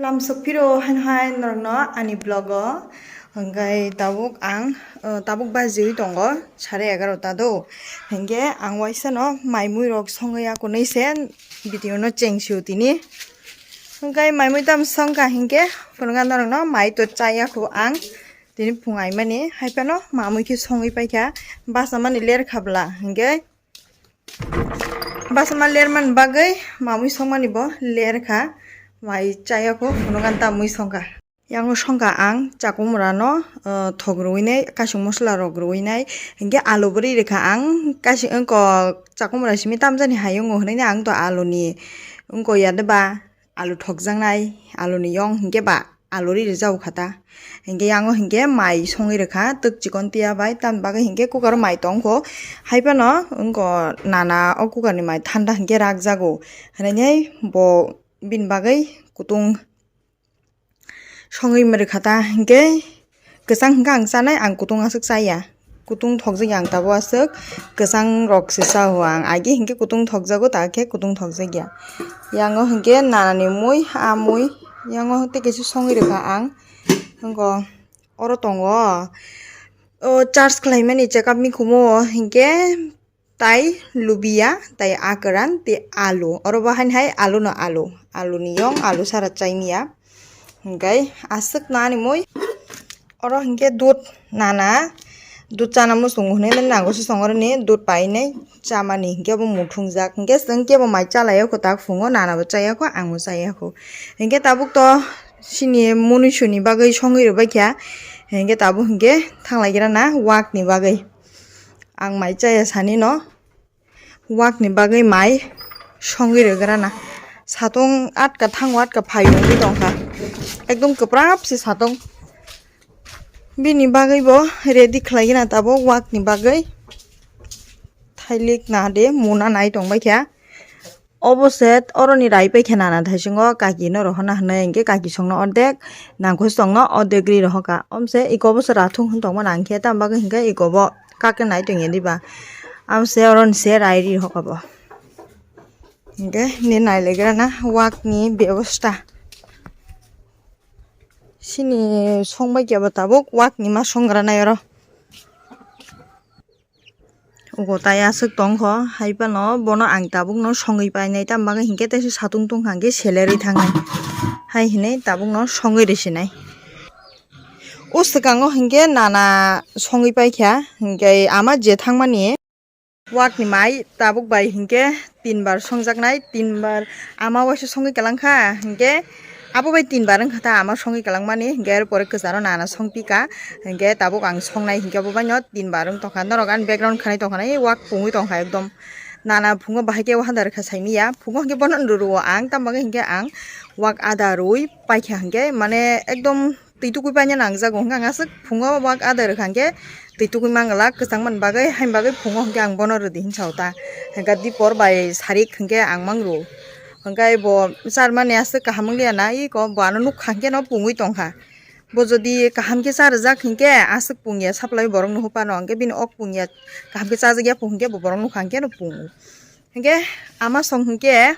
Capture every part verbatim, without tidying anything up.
Lamsok phiro haino hai norokno ani vlog o. Hwnkhe tabuk ang, uh, tabuk bajiwi tongo sare egarota do. Hwnkhe ang waisa no mai mui rok songwi akonwi se video no cheng sio tini. Hwnkhe mai mui tamo songkha hinkhe phunukha norokno mai to chaya kho ang. Tini phung aimani haiphano mamui khe songwi paikha. Basa mani lerkha bwla hinkhe. Basa ma lermani bagwi mamui songmani bo lerkha. Mai chaya kho phunukha tamui songkha. Yango songkha ang chakumra no, uh, thok rwinai, kasing mosola rok rwinai, hinkhe alu bo ri rwkha ang, kasing wngko chakumra simi tamjani hai wngo hwnwi ang to alu ni wngko ya de ba, alu thokjaknai, alu ni yong hinkhe ba alu ri rwjago kha ta, hinkhe yango hinkhe mai songwi rwkha twk chikon tiya bai, tamni bagwi hinkhe cooker o mai tongkho, haiphano wngko nana o cooker ni mai thanda hinkhe rakjago, hwnwi bo bini bagwi kutung. Songwi mari kha ta hinkhe kwchang hinkhe ang chanai, ang kutung aswk chaya, kutung thokjak ya ang tabuk aswk, kwchang rok se cha o ang, agi hinkhe kutung thokjago, ta khe kutung thokjak ya. Yango hinkhe nana ni mui, a mui, yango tei kisa songwi rwkha ang, wngko oro tongo, o charge khlaimani chekap mikhumu o hinkhe. Tai lubiya, tai akran, tei alu. Oro bo haini hai alu no alu. Alu ni yong, alu sara chai miya. Hinkhe aswk nani mui. Oro hinkhe dud nana. Dud chana muchungo hinui nango se song oro ni dud painai chamani hinkhe bo muthungjak. Hinkhe chwng kebo mai chalai o kwtak phungo nana bo chaya kho ang bo chaya kho. Hinkhe tabuk to sini munui suni bagwi songwi rwbaikha. Hinkhe tabuk hinkhe thanglai gira na wak ni bagwi. Ang mai chaya sani no, wakni bagwi mai songwi rwgrana. Satung atka thango atka phai wngwi tongkha. Ekdom kwprap se satung. Bini bagwi bo ready khlaigwna tabuk wakni bagwi. Thailik na de muna nai tongbaikha. Obo se oroni rai paikha nana thaisingo kaki no rohorna hinwi hinkhe kaki songno ordek nangkhe songno ordek ri rohorkha. Omse iko obo se rathung hwn tongmani hinkhe tamo bagwi hinkhe iko bo kake nai tongya diba. Amse oroni se rai ri rohorkha bo. Hinkhe ni nailegrana wakni bebosta. Sini songbaikya bo tabuk wakni ma songranai oro. Ugo tai aswk tongkho, hai phano bono ang tabukno songwi painai, tamo bagwi hinkhe teisa satung tongkha hinkhe selerwi thangnai, hai hinwi tabukno songwi rwsinai. O swkango hinkhe nana songwi paikha, hinkhe ama je thangmani wakni mai tabuk bai hinkhe tin bar songjaknai, tin bar ama waisa songwi kwlangkha, hinkhe abo bai tin bar wngkha ta ama songwi kwlangmani, hinkhe er pore kwcharo nana songpika, hinkhe tabuk ang songnai hinkhe abo baino tin bar wng tongkha. Norok ani background khanai tongkha nai wak pungwi tongkha ekdom. Nana phungo bahai khe wahada rwkha saimanya, phungo hinkhe bono rw rw ang, tamo bagwi hinkhe ang wak ada rwi paikha hinkhe mane ekdom twi tukui paina nangjago hinkhe ang aswk phungo wak ada rwkha hinkhe twi tukui mangala kwchang mani bagwi, haini bagwi phungo hinkhe ang bono rwdi hinsa o ta. Hinkhe dipor bai sarik hinkhe ang mang rw. Hinkhe bo charmani aswk kaham wngliya na, iko bo ano nukha hinkhe no pungwi tongkha. Bo jodi kaham khe cha rwjak hinkhe aswk pungya supply borok no hupano, hinkhe bini ok pungya kaham khe chajak ya hinkhe bo borok nukha hinkhe no pungo. Hinkhe ama song hinkhe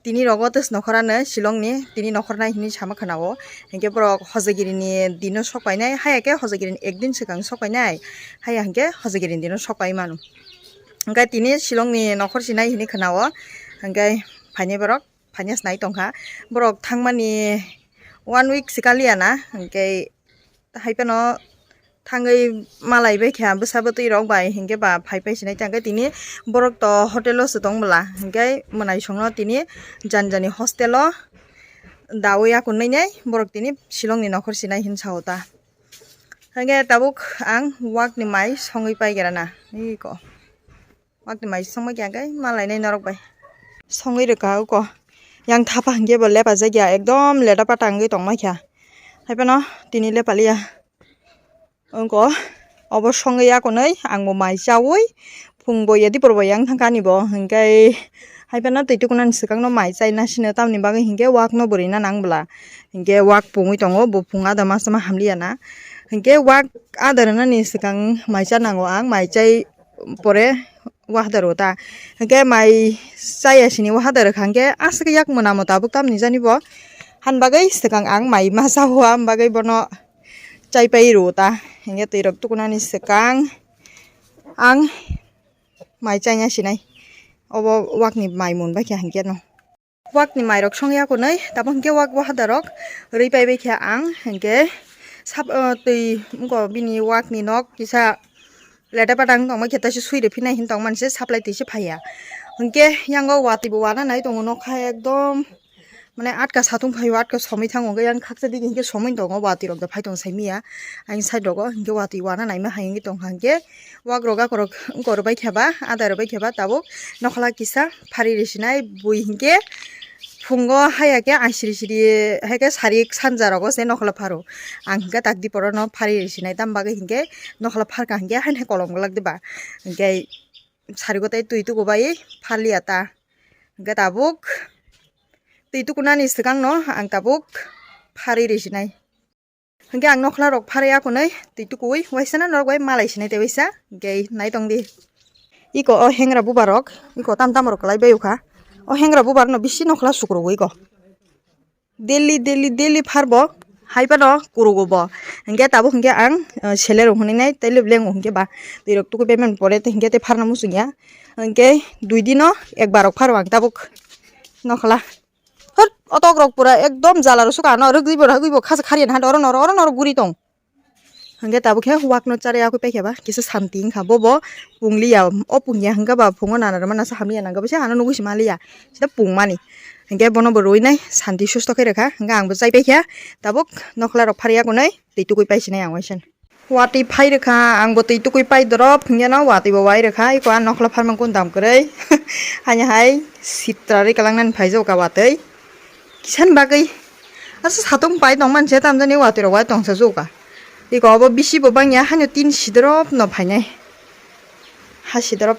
tini rogo tes nokhorano Shillong ni tini nokhornai hinwi sama khwnao. Hinkhe borok hojagiri ni dino sok painai, haya khe hojagiri ni ekdin swkang sok painai, haya hinkhe hojagiri ni dino sok pai mano. Hinkhe tini Shillong ni nokhor sinai hinwi khwnao, hinkhe phainai borok. Phaina sinai tongkha. Borok thangmani one week sikaliya na, hinkhe hai phano thangwi malai baikha bwsa bwtwi rok bai, hinkhe ba phai phai sinai tangkhe tini borok to hotel o se tong bwla, hinkhe mwnaisongno tini jani jani hostel o dawi akunwi nai borok tini Shillong ni nokhor sinai hinwi sao ta. Hinkhe tabuk ang wakni mai songwi pai gira na, iko. Wakni mai songma khe ang khe malainai norok bai. Songwi rwkha uko. Yang thapa hinkhe bo lepajak ya, ekdom leda pata wngwi tongma kha. Hai phano tini lepaliya. Wngko obo songwi akonwi ang bo mai chawi phung bo ya dipor bo yang thangkha ani bo. Hinkhe hai phano twi tukunani swkang no mai chaina sino, tamni bagwi hinkhe wak no bwrwina nang bwla. Hinkhe wak pungwi tongo, bo phung ada ma sama hamliya na. Hinkhe wak ada rwnani swkang mai cha nango ang, mai chai pore wahada rw ta. Hinkhe mai chaya sini wahada rwkha hinkhe aswk yak mwnamo tabuk tamni jani bo. Ani bagwi swkang ang mai masa hua, ani bagwi bono chai pai rw ta. Hinkhe twi rok tukunani swkang ang mai chaya sinai. Obo wakni mai mun bai kha hinkhe no. Wakni mairok songya kunui, tabuk hinkhe wak wahada rok rwi pai bai kha ang, hinkhe sab-, o, twi wngkha bini wakni nok kisa leta pada wng tongma khe, taisa sui rw phinai hin tongmani se supply twi se phaiya. Hinkhe yango watwi bo wana nai tongo nokha ekdom, mane atka satung phaio, atka somwi thango, hinkhe yang khaksa digi hinkhe somwi tongo, watwi rok da phai tong saimanya. Ayang side rogo hinkhe watwi wana naima hai wngwi tongkha hinkhe. Wak rok akorok wngkor bai khe ba, adai rok bai khe ba tabuk nokhla kisa phari rw sinai bui hinkhe phungo haya khe ang siri siri hai khe sari sanja rogo se nokhla pharo. Ang hinkhe tak diporo no phari rw sinai, tam bagwi hinkhe nokhla pharkha hinkhe haino kolom glak diba. Hinkhe sari gotei twi tuku bai pharliya ta. Hinkhe tabuk twi tukunani swkang no ang tabuk phari rw sinai. Hinkhe ang nokhla rok pharwi akunui twi tukuwi waisa na norok bai malai sinai tei waisa hinkhe nai tong di. Iko o hengra bubar rok, iko tam tam rok kwlai bai ukha. O hengra bubar no bisi nokhla sukrogo iko. Daily, daily, daily phar bo, hai phano kurugo bo. Hinkhe tabuk hinkhe ang, eh, sele rok hwnwi nai tei leb lengo hinkhe ba. Twi rok tukui payment pore tei hinkhe tei pharna muchung ya. Hinkhe dui dino ekbar rok pharo ang tabuk nokhla. Hot, otok rok pura ekdom jala rw suka ano rwgwi bo rwgwi bo khasa khariya na oro noro oro noro guri tong. Hwnkhe tabuk khe wak no chari yakui paikha ba kisa santi wngkha bobo pungliya o pungya hwnkhe ba phungo nana rwma nasa hamya nangkhe bwsa ano nugui se maliya sida pungmani hwnkhe bono bo rwinai santi susto khe rwkha hwnkhe ang bo chai paikha tabuk nokhla rok phariya kunui twi tukui paisinai ang waisa. Watwi phai rwkha, ang bo twi tukui pai dorop, hwnkhe no watwi bo wai rwkha, eko a nokhla pharmang kung dam kwrwi. Haino hai sitra rwi kwlangnani phaijago ka watwi. Kisani bagwi asa satung pai tongmani se tamjani watwi rok wai tongsa juka. Eko obo bisi bo bangya, haino tin sidorop no phainai. Ha sidorop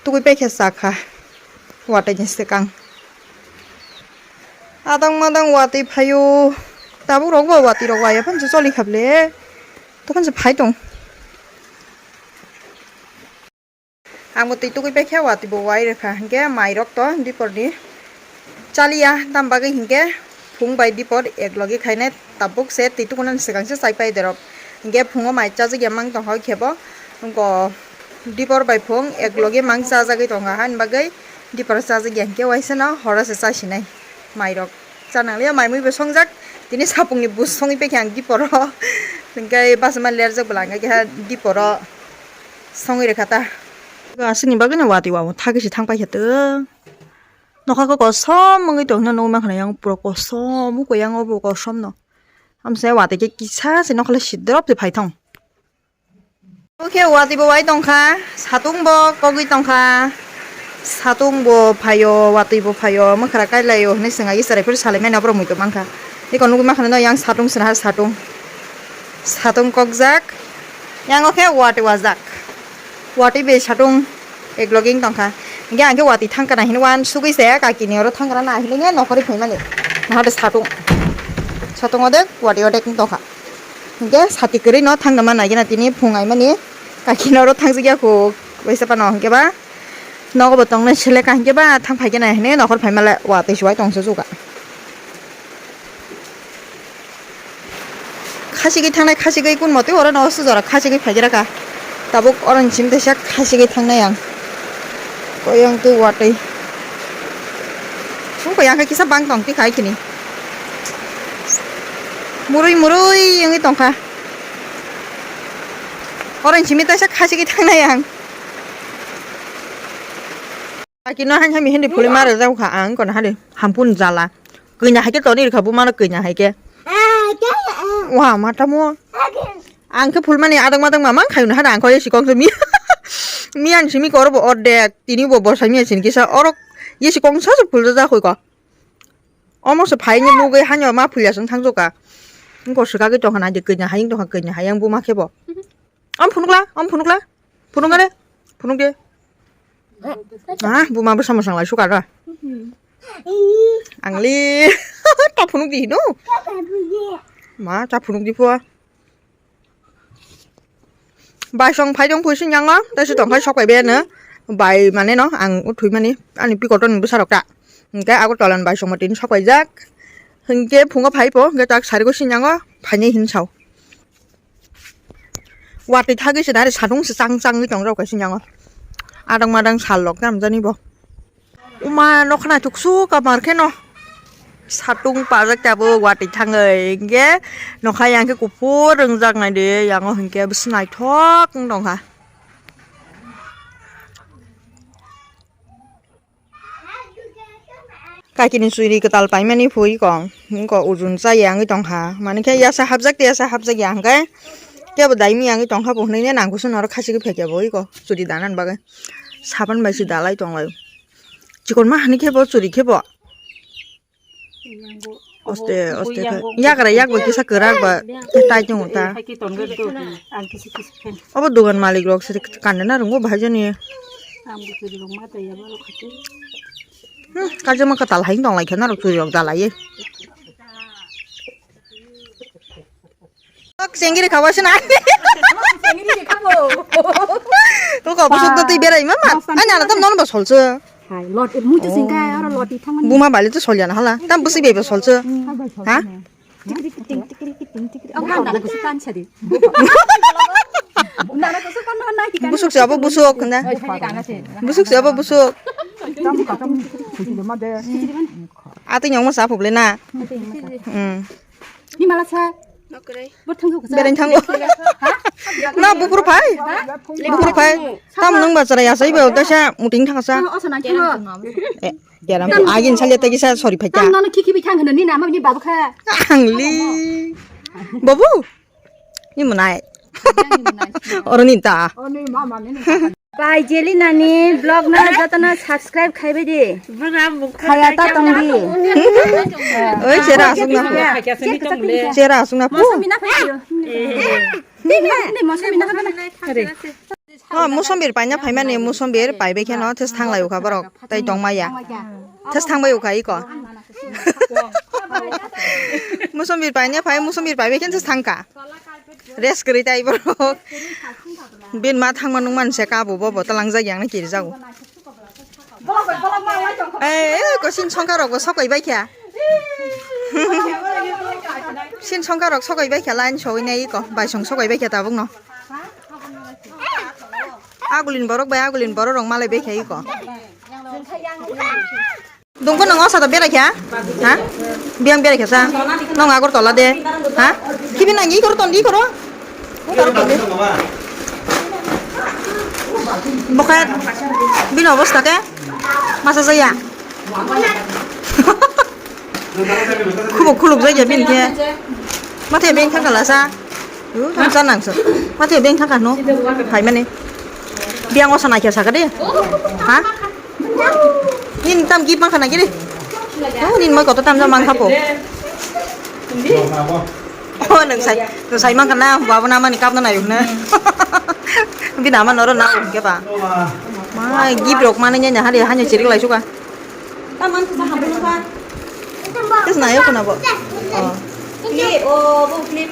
tukui paikhe chakha. Watwi ni swkang. Adang madang watwi phaio. Tabuk rok bo watwi rok wai aphano choli kha ble. Tokon se phai tong. Ang bo twi tukui paikha watwi bo wai rwkha hinkhe mai rok to dipor ni chaliya tam bagwi hinkhe phung bai dipor ek logi khainai tabuk se twi tukunani swkang se chai pai derok hinkhe phungo mai chajakya mang tongkha khe bo wngkha. Dipor bai phung ek logi mang chajagwi tongkha, haini bagwi dipor chajakya hinkhe waisa no horo se chasinai mairok. Chanang liya mai mui bo songjak, tini sapung ni bus songwi paikha ang diporo. Hinkhe bachama lerjak bwla hinkhe keha diporo songwi rwkha ta. Aswkni bagwi no watwi wao thagwi se thang paikha to. Nokha khe kosom wngwi tongno nukmankha yang pura kosom, uko yang obo kosom no. Amsa watwi khe kisa se nokha le sidrop se phaithong. Oke, watwi bo wai tongkha, satung bo kogwi tongkha, satung bo phaio, watwi bo phaio, mwkhra kailaio hinwi swngaiwi chwrai phuru salaimani aborok muitu mankha. Eko nugwi mankha no yang satung swnahar satung, satung kokjak, yang okhe watwi wajak, watwi bai satung. Ek logi wng tongkha. Hinkhe ang khe watwi thangkana hinwi uansugwi se kakini oro thangkana na hinwi nge nokhorwi phaimani. Naharde satung. Satung odek, watwi odek wng tongkha. Hinkhe sati kwrwi no thangna ma naigena tini phung aimani. Kakini oro thangjakya kho waisa phano hinkhe ba nogo bo tongnai seleka hinkhe ba thang phaikhe na hinwi nokhor phaimale watwi se uai tongsa juka. Khasigwi thangnai, khasigwi kun motwi oro no sujora khasigwi phaigra ka. Tabuk oro ni simi teisa khasigwi thangnai ang. Koyang twi watwi. Wngkha yang khe kisa bang tong tikha ai khini. Murui murui wngwi tongkha. Oro ni simi teisa khasigwi thangnai ang. Aki no han sami hindi phuli mara jau kha ang kono hadi hampun jala. Kanya hai khe toni rikha buma no kanya hai khe. Wah, mata mo. Ang khe phulmani adang madang mamang khayu na hada ang kho yesi kong simi. Miyan simi koro bo ordek, tini bo borsa miyan sini kisa orok yesi kong sa phul ja khoi ko. Omo se phai ni nugui hanyo ma phulya song thang joka. Ngko sika ge tong hana de kanya hayang tong kanya hayang buma khe bo. Om phunukla, om phunukla. Phunuk de. Phunuk de. Ah, buma bwsa mwsang lai suka da. Angli. Ta phunuk di no. Ma, ta phunuk di pho. Bai song phai dong phuising yango. Ta se tong khai sok bai be no. Bai mane no, ang uthui mani. Ani pikoto ni bwsa rok ta. Hingke Agartala ni bai song ma tini sok bai jak. Hinkhe phungo phaipo, hinkhe tak sariko sinyango phainai hinsao. Watwi thagwi se dare satung se chang changwi tongrok kaisa sinyango. Adang madang sal lok tamjani bo. Uma nokha naithok su kamar kheno. Satung pajak tabuk watwi thangwi hinkhe nokha yang khe kuphur wngjak naidi, yango hinkhe bwswk naithok wng tongkha. Kakini churi kwtal paimani phui kong, wngkha ujun chaya wngwi tongkha. Manikhe yasa hapjak tei yasa hapjak ya hwnkhe kebo daimi wngwi tongkha bo hwnwi nangkukso norok khachigwi phaikha bo iko churi dana bagwi. Sapan bai se dalai tonglai. Chikonma hani khe bo churi khe bo. Oste, oste khe. Yagra yak bai kisa kwrak ba khe tai tongo ta. Obo dogan malik rok se kandena rwngo bahai jani. Hmm, kajama kwtal hai tong lai khe norok churi rok dalai. Chengiri khawa sina. Chengiri khawo. Ko ko busuk to twi berai mama. Ai nana tam non ba solse. Hai, lot, muitu singka, oro loti thangmani. Buma bali to solya na hala. Tam busi bebe solse. Ha? Tikiri kiting, tikiri kiting, tikiri. Oh, nana kusu kan sadi. Nana kusu kan nana ki kan. Busuk se abo busuk na. Busuk se abo busuk. Ati nyong masa phuble na. Hmm. Ni mala sa. Bereng thango. Na buphuru phai. Buphuru phai. Tam nang ba chara ya sai ba ta sa muting thang sa. Oso nang thango. Eh, yaram agin salia ta kisa sorry phai ta. Tam nono kiki bi thang hno ni nama ni babu kha. Angli. Babu. Ni munai. Oro ni ta. Bai Jelina ni vlog no jotono subscribe khaibai di. Khaya ta tong di. Oi, chera asuk na pu. Chera asuk na pu. Mosom bina phai yo. Bina, bina, mosom bina phai. Oh, mosom bir paina phai mani, mosom bir pai bai kheno thes thang lai ukha borok. Tai tong maya. Thes thang bai ukha iko. Mosom bir paina phai, mosom bir pai bai khen thes thang ka. Rest kwrwi tai borok. Bin ma thangma nung man se kabo bo bo talang jagi ang na kiri jago. Eh, eh, ko sin songkha rok bo sokai bai kha. Sin songkha rok sokai bai kha line soi nai ko bai song sokai bai kha tabuk no. Agulin borok bai agulin borok rok malai bai kha iko. Dungkho nang osa da berai kha? Ha? Biyang berai kha sa? Nang Agartala de? Ha? Kibi nang ikor tondi ikoro? Ikor tondi. Bokhe bini obostha khe masa jaya. Khubuk khuluk jaya bini khe. Mathe beng kha kala sa. Yu, tang sa nang sa. Mathe beng kha kano. Hai mane. Biyang osa nai kha sa kade. Ha? Nin tam gift mankha na giri. Oh, nin moi koto tam jam mankha po. Oh, nang sai, nang sai mankha na, babo na mani kap na nayo na. Bini ama noro na ke ba. Ma gift rok mani nya hari hanya chirik lai suka. Tam man kisa habu nukha. Tes na yo kuna bo. Oh. Clip, oh, bo clip.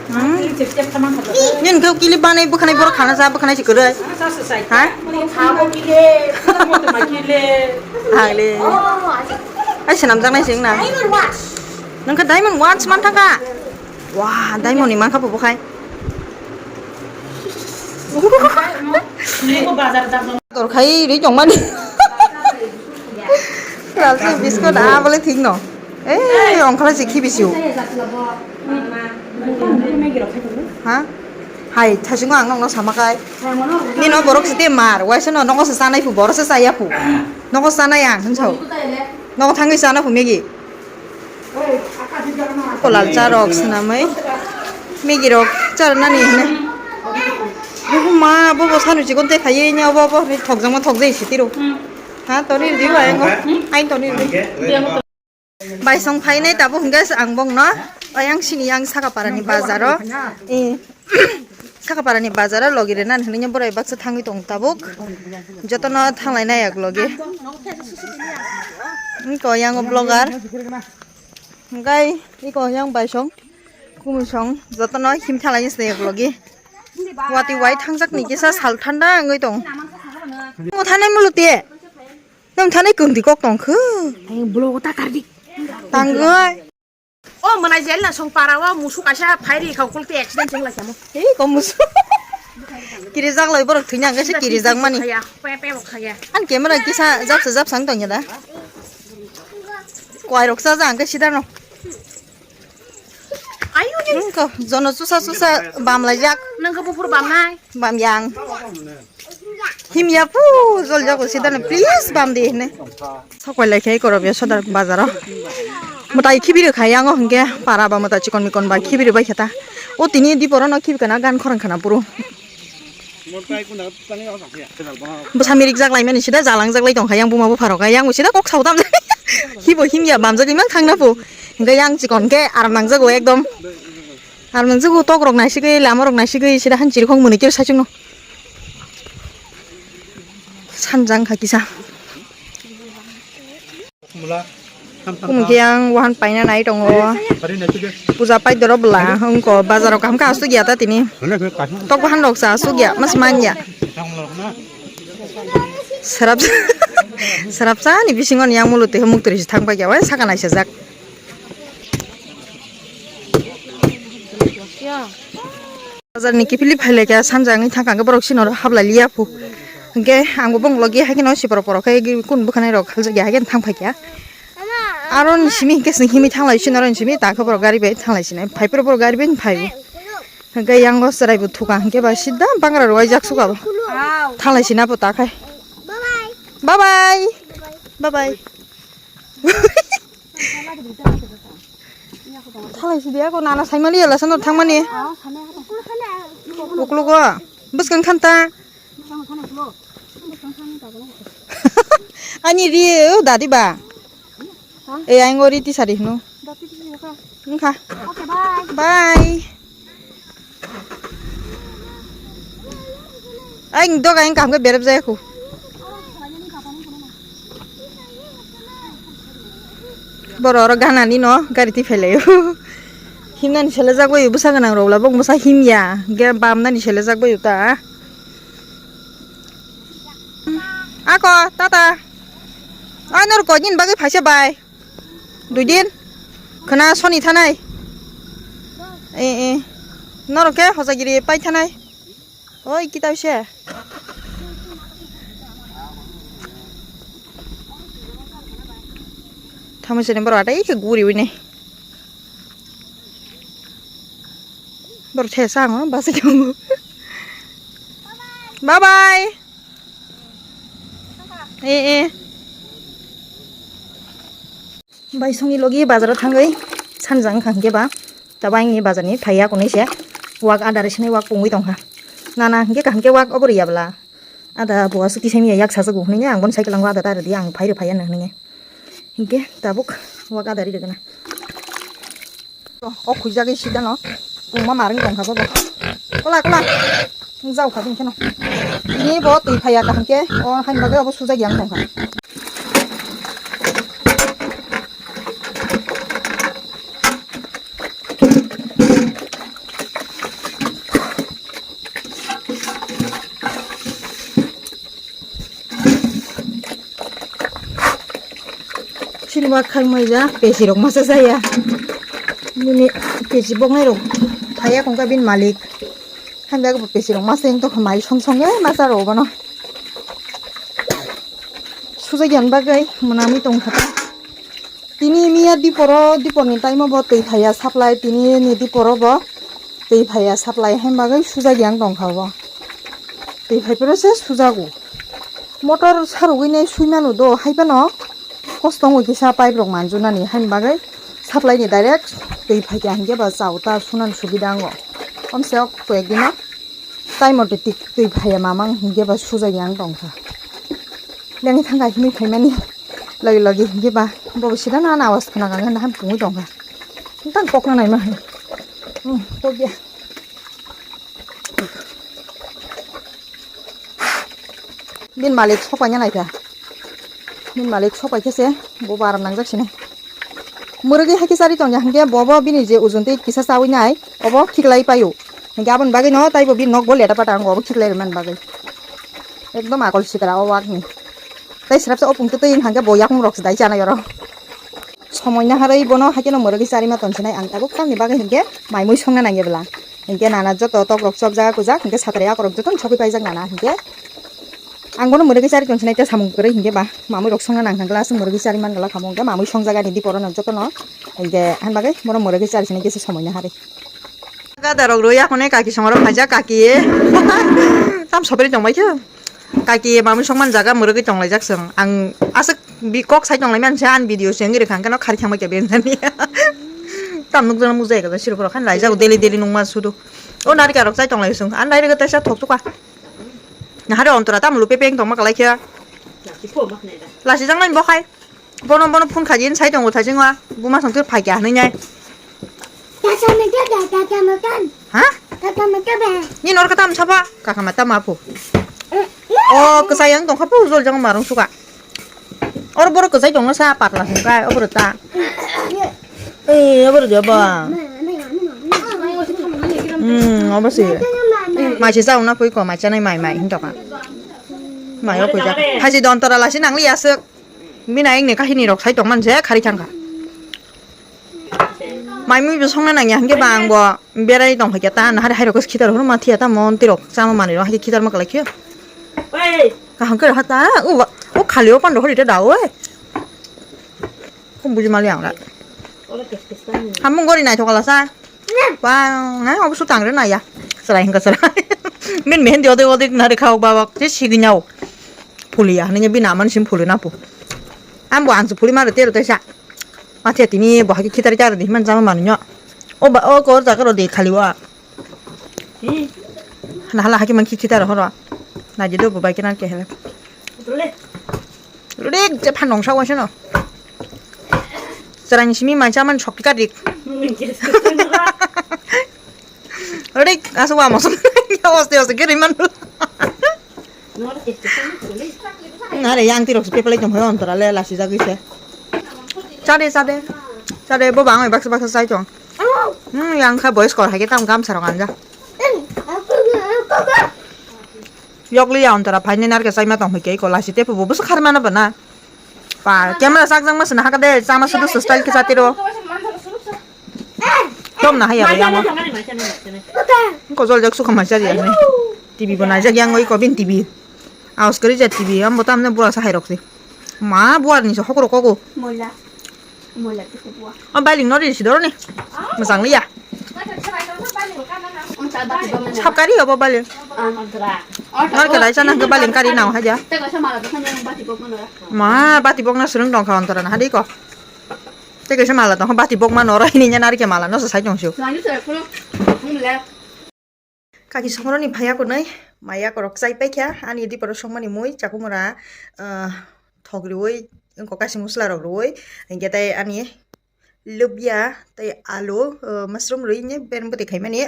Hmm. Clip chep chep thamang kha. Nini kau clip banai bwkhanai borok khana sa bwkhanai si kwrwi. Ha? Bo kha bo clip. Mo to ma clip. Hangle. Oh, acha. Ai swnamjaknai se wngna. Diamond watch. Nang kha diamond watch man thangkha. Wah, diamond ni mankha bo bwkhai. Dor khai ri tongmani. Ralsi biskot a bole thik no. Eh, ongkhala si khibi siu. Ha? Hai, thasingo ang nokno sama kai. Nino borok si te mar, waisa no nokno se sanai pu, borok se saya pu. Nokno sanai ang, hinso. Nokno thangwi sana pu Maggie. Kolal cha rok swnamwi Maggie rok cha nani hwnwi. Bubu ma, bobo sanu chikon te khaiwi ni obo obo hwnwi thokjakma thokjai sitiro. Ha, toni rwdi bai ngo. Ain toni rwdi. Bai song phainai tabuk hwnkhe ang bongno ayang sini yang Sakaparani bazaro. Eh. Sakaparani bazaro logi rwna hinwi borai baksa thangwi tong tabuk. Jotono thanglai na yak logi. Iko yang vlogger. Hwnkhe iko yang baisong kumusong jotono him thanglai se yak logi. Wati wai thangjak ni kisa sal thanda wngwi tong. Mo thanai muluti. Nang thanai kwngdi kok tong kho. Ang vlog ta kardi. Tangwi. O mwnai jel na song para o musu kaisa phairi khau kulti accident cheng lai samo. Ei, ko musu. Kirijak lai borok thwina hwnkhe se kirijak mani. Khaya, pe pe bo khaya. An camera kisa jabsa jabsa wng tongya da. Kwai rok cha ja hwnkhe sida no. Ayo ni. Wngkha, jono chusa chusa bam laijak. Nang khe buphur bam nai. Bam yang. Himya pu jol jago sida no, please bam di hine. Sokoi lai khai korobya sodar bazaro. Mwtai khibiri khai yango hwnkhe para ba mwtai chikon mikon ba khibiri bai khata. O tini diporo no khibi kana gan khorang khana puro. Bwsa mirik jak lai mani sida jalang jak lai tong kha yang buma bupha rok yang sida kok sao tam. Hibo himya bam jak imang thang na pu. Hwnkhe yang chikon khe aram nang jago ekdom. Aram nang jago tok rok nai sigwi lama rok nai sigwi sida han chiri khong muni kir sachung no. Sanjang kha kisa. Mula. Kum khe ang wahan paina nai tongo. Hari nai sudah. Puja pai doro bwla wngko bazaro kaham khe asuk ya ta tini. Mana khe kasih? Tok bahan rok sa asuk ya mas man ya. Serap serap sa ni bisingo ni yang mulu twi muk twi si thang pai ya wai saka nai sajak. Bazar ni kiphilwi phailai kha sanja wngwi thang kha hwnkhe borok sini oro hablai liya phu. Hwnkhe ang bo bongni logi hai kheno siporo poro khe kun bwkhanai rok khaljak ya hai kheno thang phai kha. Aro ni simi hwnkhe chwng himwi thang lai sini oro ni simi ta khe borok gari bai thang lai sini phai phuru borok gari bai phai o. Hwnkhe yang o chwrai bo thuka hwnkhe ba sida bangra rwai jak suka bo. Thang lai sini abo ta khai. Bye bye. Bye bye. Thalai sidi ako nana saimali ya lasa no thangmani. Uklugo. Bwskang khanta. Ani ri o dadi ba. E aingo ri tisari hino. Wngkha. Bye. Ang doga ang kaham khe berep jaya khu. Boro oro ganani no gari twi phailaio. Himnani selejak bai bwsa gwnang rok la bok bwsa himya hwnkhe bamnani selejak bai ta. Ako tata. Ai nor koi din bagwi phaisa bai. Dui din. Khwna soni thanai. Eh, eh. Norok khe hojagiri pai thanai. Oi, kitab se. Tamo sini boro atai khe guri wini. Boro the sa ngo basa khe. Bye bye. Eh, eh. Bai songni logi bazaro thangwi sanjang wngkha hwnkhe ba tabo ayangni bazarni phaiya kunui se wak adari sinai wak pungwi tongkha. Nana hwnkhe kaham khe wak obo riyabla ada bo aswk kisa miya yak sajago hwnwi ang bono cycle lango ada ta rwdi ang phai rw phaiya nw hwnwi hwnkhe tabuk wak adari rwgwna. O khuijagwi sidano pungma marwng tongkha bobo. Kola, kola. Wng jao kha bini kheno. Bini bo twi phaiya kaham khe. O haini bagwi obo sujak yang tongkha. Silma khangmai ja pesi rok masa jaya. Bini pesi boknai rok thaya kongkha bini malik. Hamya bo pesi rok masa yang to khamai song song e masa rok bono. Sujai yan bagai mwnami tong khata. Tini miya diporo, diporni time o bo twi phaiya supply, tini ni diporo bo twi phaiya supply, haini bagwi sujak yang tongkha bo. Twi phai phuru se sujago. Motor sarugwi nai sui manu do, hai phano kosto wngwi kisa pipe rok manjunani, haini bagwi supply ni direct twi phaikha hinkhe ba chao ta sunani subida wngo. Omse o koi ek dino. Tai mote tik twi phaiya mamang hinkhe ba sujak yang tongkha. Lengwi thangkha himwi phaimani logi logi hinkhe ba bobo sida na awas khna kha hwnwi pungwi tongkha. Tang kokno naima hai. Hmm, kokya. Bin malik sokpaina naikha. Bini malik sok pai khe se bo bo aram nangjak sini. Mwrwgwi hai khe chari tongya hinkhe bo bo bini je ujon tei kisa chawi nai obo khiklai paio. Hinkhe aboni bagwi no taibo bini nok bo leta pata ang obo khiklai rwmani bagwi. Ekdom akol sitra o wak ni. Tai srapsa o pungtwi twi hinkhe bo yakung rok se dai chanai oro. Somoi naharwi bono haikhe no mwrwgwi charima tongsinai ang tabuk tamni bagwi hinkhe mai mui songna nangya bwla. Hinkhe nana joto tokrok chopjak kujak hinkhe satrai akorok jotono sogwi paijak nana hinkhe. Ang bono mwrwgwi chari tongsinai tei samung kwrwi hinkhe ba mamui rok songna nang thangla aswk mwrwgwi chari man gala kamo hinkhe mamui songjak ani diporo no jotono hinkhe han bagwi bono mwrwgwi chari sinai kisa somoi naharwi. Gadarok rwi akhone kaki songrok khaijak kaki tam sopri tongbai khe. Kaki mamui songman jaga mwrwgwi tonglaijak chwng. Ang aswk bi kok sai tonglaimani se ani video se wngwi rwkha hwnkhe no khari thangbai khe benjani. Tam nukjakno mukjai kaisa sirok rok khan laijak daily daily nungma sudu. O narikal rok chai tonglai chwng. Ani narikal taisa thok tukha. Nahare ontora tam lupe peng tongma kalai khe. Lasi jang nai bo khai. Bono bono phone khaji sai tongo thajing wa. Buma song phai kya hinwi nai. Tata mata da tata mata. Ha? Tata mata ba. Ni nor kata amsa ba. Kaka mata ma phu. O kwsai ang tongkha phu jol jang marung suka. Or boro kwsai tongna sa patla sungka oboro ta. Eh, oboro dia ba. Hmm, oboro si. Mai si sa una pui ko mai chanai mai mai hintoka. Mai o pui ja. Haji don tora lasi nang li asuk. Bini ayang ni kahini rok sai tong man je khari thang kha. Mai mui bo songna nang ya hingke ba ang bo berai tong kha ta na hari hai rok khitar horo ma thiya ta mon tirok chama mani rok hai khitar ma kalai khio. Kaham khe hata o o khali o pando hori ta da oi. Kum buji mali ang la. Hamung gori nai thokala sa. Ba na obo su tangre na ya. Serai hingka serai. Min mehen di ode ode na de khao ba ba te sigi nyao. Phuli ya, nanya bini amani sim phuli na pu. Ambo ang su phuli maro tero tesa. Mathe tini bo haki khitari taro di man jama manu nyo. O ba o kor jaga ro de khali wa. Na hala haki man khi khitaro horo. Na je do bo bai kenan ke hele. Rik je phan nong sa wa sino. Serang simi man jaman sok ka rik. Rik asu wa mosong. Ya oste oste giri man. Nare yang tirok se pepalai tong phai ontora le lasi jagwi se. Chade chade. Chade bo bang baksa baksa sai tong. Hmm yang kha boys kor hage tam gam sarong anja. Yok li ya ontora phai ne narke sai ma tong phai ke ko lasi te bo bus khar mana bana. Pa camera sak jang ma sna haka de sama sudu style ke satiro. Tom na haya yang. Ko jol jak sukha ma chari ya. T V bo naijak yang oi ko bin T V. Aus kari ja T V ambo tamne bura sa hairok se. Ma buar ni sa hokro kogo. Moila. Moila tu buar. O bailing no ri si doro ni. Mosang liya. Sab kari obo bailing. Nor ke daisa nang ke bailing kari nang haja. Ma bati bok na surung dong kha ontora na hadi ko. Te kaisa mala tong bati bok ma noro hini nya nari ke mala no sa sai tong su. Kaki songroni phaiya kunui maya korok chai paikha ani diporo songmani mui chakumura, ah, thok riui wngkok kaisa musla rok riui hinkhe tai ani lubya tai alu, ah, mushroom riui ni ben bwtwi khaimani.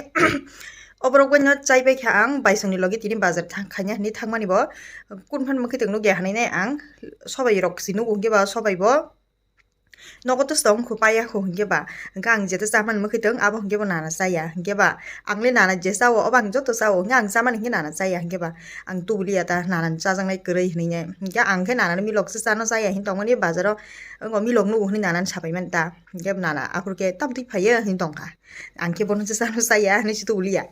Oborok bai no chai paikha ang baisongni logi tini bazar thang khaina hinui thangmani bo kun phan mwkhwtwng nukya hinui nai ang sobai rok si nugo hinkhe ba sobai bo. Nogo to song kho paiya kho hinkhe ba, hinkhe ang jeto chamani mwkhwtwng abo hinkhe bo nana chaya hinkhe ba, ang le nana je chao obo ang joto chao hinkhe ang chamani hinkhe nana chaya hinkhe ba, ang tubuliya ta nana ni chajaknai kwrwi hinui nai hinkhe ang khe nana ni milok se chano chaya hin tongmani bazaro, wngo milok nugo hinui nana ni sapai mani ta hinkhe nana aphuru khe tamtwi phaiyo hin tongkha, ang khe bono se chano chaya hinui se tubuliya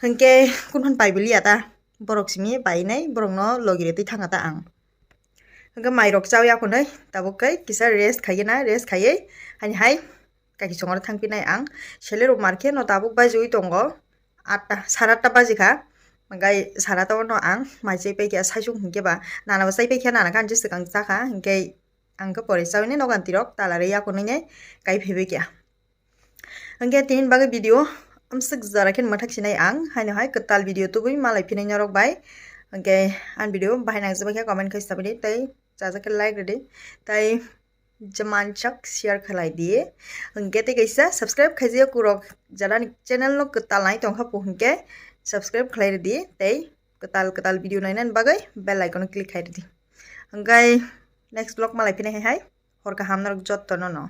hinkhe kun phan pai buliya ta. Borok simi bai nai borok no logi re twi thanga ta ang. Hwnkhe mai rok chao ya khwnwi tabuk khe kisa rest khaiye na rest khaiye hani hai kaki chongor thang phi nai ang. Sele rok mar khe no tabuk bajiwi tongo atta sara atta baji kha. Hwnkhe sara atta o no ang mai chai pai khe saichung hinkhe ba nana bo chai pai khe nana khe ani swkang cha kha hinkhe ang khe pore chawi nai nogo ani tirok tala rwi ya khwnwi nai kai phai bai khe. Hwnkhe tini bagwi video amswk jora khe mwthak sinai ang, haino hai kwtal video tubui malai phinai norok bai. Hwnkhe ani video bahai nangjakbai khe comment khai sabidi tei chajak khe like rwdi tei jamanchak share khlai di. Hwnkhe tei kaisa subscribe khaijak kurok jara ni channel no kwtal nai tongkha po hwnkhe subscribe khlai rwdi tei kwtal kwtal video nainani bagwi bell icon o click khai rwdi. Hwnkhe next vlog malai phinai hai hai hor kaham norok jotto no no.